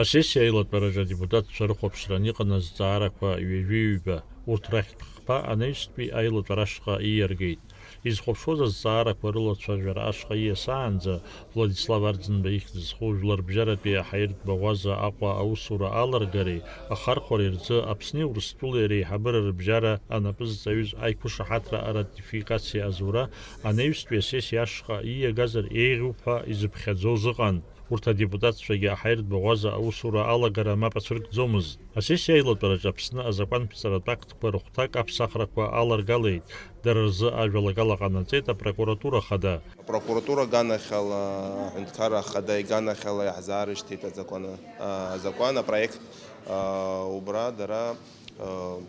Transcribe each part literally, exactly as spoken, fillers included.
Асессиа аилатәараҿы адепутатцәа рыхәаԥшран иҟан азҵаарақәа ҩажәи ҩба, урҭ рахьтә хԥа анаҩстәи аилатәара ашҟа ииаргеит. Изхәаԥшуаз азҵаарақәа рылацәажәара ашҟа ииасаанӡа, Владислав Арӡынба ихьӡ зху Жәларбжьаратәи аҳаиртә баӷәаза Аҟәа аусура аларгареи ахархәареи рзы Аԥсни Урыстәылеи реиҳабыра рыбжьара анапы зҵаҩыз аиқәышаҳаҭра аратификациа азура анаҩстәи асессиа ашҟа ииагазар еиӷьуп ҳәа изыԥхьаӡоз ыҟан. Урҭ адепутатцәагьы аҳаиртә баӷәаза аусура алагара мап ацәыркӡомызт. Асессиа аилатәараҿы Аԥсны азакәанԥҵаратә актқәа рыхәҭак аԥсахрақәа аларгалеит, дара рзы ажәалагала ҟанаҵеит апрокуратура хада. Апрокуратура аганахьала, аҳәынҭқарра ахада иганахьала иаҳзаарышьҭит азакәаны, а, азакәан апроект, а, убра дара, а,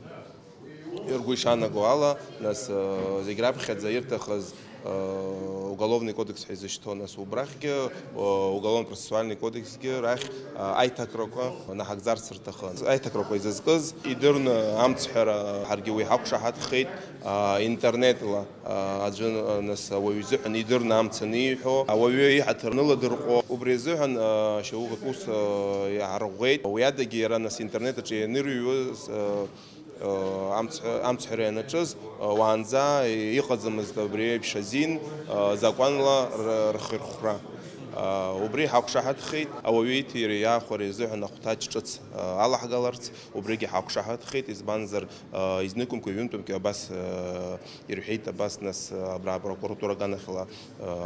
Ргәы ишаанагоу ала, нас, э, зегь раԥхьаӡа ирҭахыз, э, уголовный кодекс ҳәа изышьҭоу, нас убрахьгьы, э, уголовно-процессуальный кодексгьы рахь, э, аиҭакрақәа наҳагӡарц рҭахын. Аиҭакрақәа изызкыз идырны амцҳәара ҳаргьы уи ҳақәшаҳаҭхеит, э, интернетла, э, аӡәы, э, нас ауаҩы изыҳәан идырны амц аниҳәо, ауаҩы иҳаҭыр ныладырҟәо, убри азыҳәан, э, шьоукы ус, э, иаарӷәӷәеит. Уи адагьы иара нас интернет аҿы ианырыҩуаз, э, амцҳәа-, амцҳәара ианаҿыз, уаанӡа иҟаӡамызт абри еиԥш азин, закәанла р-, рхырхәра. Убри ҳақәшаҳаҭхеит, ауаҩы иҭира иаахәара изыҳәан ахәҭаҷ ҿыц алаҳгаларц, убригьы ҳақәшаҳаҭхеит, избанзар, изныкымкәа, ҩынтәымкәа абас ирҳәеит, абас нас абра апрокуратура аганахьала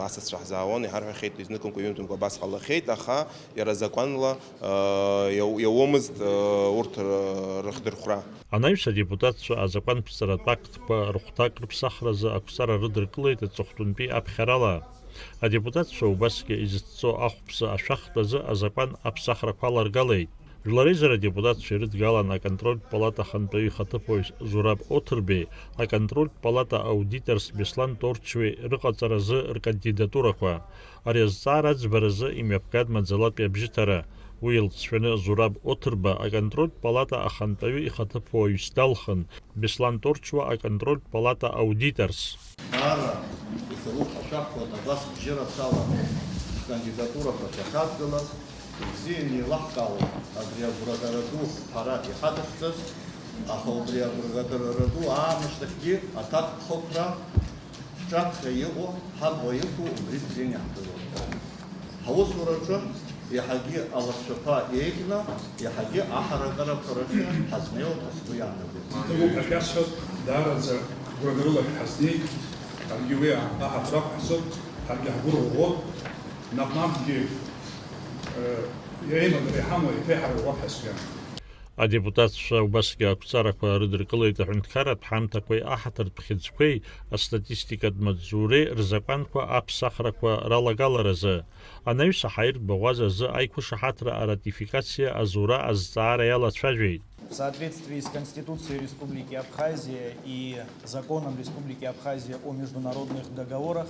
асасцәа ҳзаауан, иҳарҳәахьеит, изныкымкәа, ҩынтәымкәа абас ҟалахьеит, аха иара закәанла, иау-, иауамызт урҭ р-, рыхдырхәра. Анаҩс адепутатцәа азакәанԥҵаратә актқәа рыхәҭак рыԥсахразы ақәҵара рыдыркылеит аҵыхәтәантәи аԥхьарала. Адепутатцәа убасгьы изыцҵо ахәԥса ашәахтә азы азакәан аԥсахрақәа аларгалеит. Жәлар реизара адепутатцәа ирыдгалан аконтрольтә палата ахантәаҩы ихаҭыԥуаҩ Зураб Оҭырбеи, аконтрольтә палата аудиторс Беслан Торчуеи рыҟаҵаразы ркандидатурақәа. Ари азҵаара аӡбаразы имҩаԥган маӡалатәи абжьыҭара. Уи илҵшәаны Зураб Оҭырба аконтрольтә палата ахантәаҩы ихаҭыԥуаҩс далхын, Беслан Торчуа аконтрольтә палата аудиторс. Даара исалуп ҳәа шәакәхоит абас бжьы рацәала ҳкандидатурақәа шәахьадгылаз, ибзианы еилаҳкаауеит абри агәрагара ду ҳара иҳадыхҵаз, аха убри агәрагара ду аамышьҭахьгьы аҭакԥхықәра ҳҿаԥхьа иҟоу, ҳабла иқәу убри бзианы иаҳдыруан. Ҳусураҿы иаҳагьы алҵшәақәа еиӷьны, иаҳагьы аҳаракырақәа рахь ҳазнеиуа ҳазгәы иаанагоит. Иҭабуп ҳәа шәасҳәап, даараӡа гәрагарыла шәҳазнеит, ҳаргьы уи аҳаҭыр ақәҳҵоит, ҳаргьы ҳгәы рыӷәӷәоит, наҟ-наҟгьы, э, иеимадара иҳамоу еиҭа иҳарӷәӷәап ҳәа сгәы иаанагоит. Адепутатцәа убасгьы ақәҵарақәа рыдыркылеит аҳәынҭқарратә ҳамҭақәеи аҳаҭыртә хьыӡқәеи, астатистикатә маҵзуреи рзакәанқәа аԥсахрақәа ралагаларазы. Анаҩс аҳаиртә баӷәаза азы аиқәышаҳаҭра аратификациа азура азҵаара иалацәажәеит. В соответствии с Конституцией Республики Абхазия и Законом Республики Абхазия о международных договорах,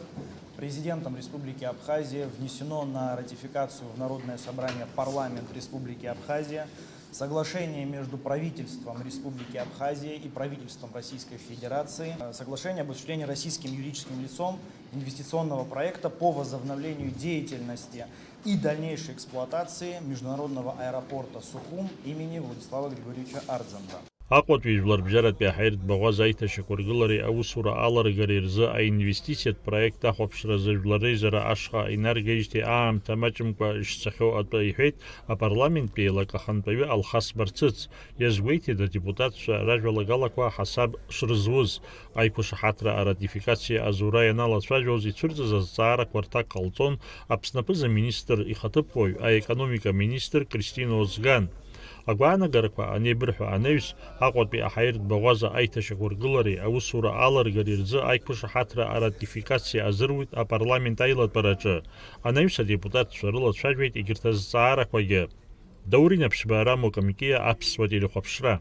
Президентом Республики Абхазия внесено на ратификацию в Народное собрание, парламент Республики Абхазия, соглашение между правительством Республики Абхазия и правительством Российской Федерации, э, соглашение об осуществлении российским юридическим лицом инвестиционного проекта по возобновлению деятельности и дальнейшей эксплуатации международного аэропорта Сухум имени Владислава Григорьевича Ардзанба. Аҟәатәи жәларбжьаратәи аҳаиртә баӷәаза аиҭашьақәыргылареи аусура аларгареи рзы аинвестициатә проект ахәаԥшразы Жәлар реизара ашҟа инаргеижьҭеи аамҭа маҷымкәа ишцахьоу атәы иҳәеит апарламенттәи еилак ахантәаҩы Алхас Барцыц. Иазгәеиҭеит адепутатцәа ражәалагалақәа ҳасаб шрызуз. Аиқәышаҳаҭра аратификациа азура ианалацәажәоз ицәырҵыз азҵаарақәа рҭак ҟалҵон Аԥсны аԥыза-министр ихаҭыԥуаҩ, аекономика министр Кристина Озган. Агәаанагарақәа анеибырҳәа анаҩс, Аҟәатәи аҳаиртә баӷәаза аиҭашьақәыргылареи аусура аларгареи рзы аиқәышаҳаҭра аратификациа азыруит апарламент аилатәараҿы. Анаҩс адепутатцәа рылацәажәеит егьырҭ азҵаарақәагьы. Даур Инаԥшьба, Рамо Камкиа, Аԥсуа телехәаԥшра.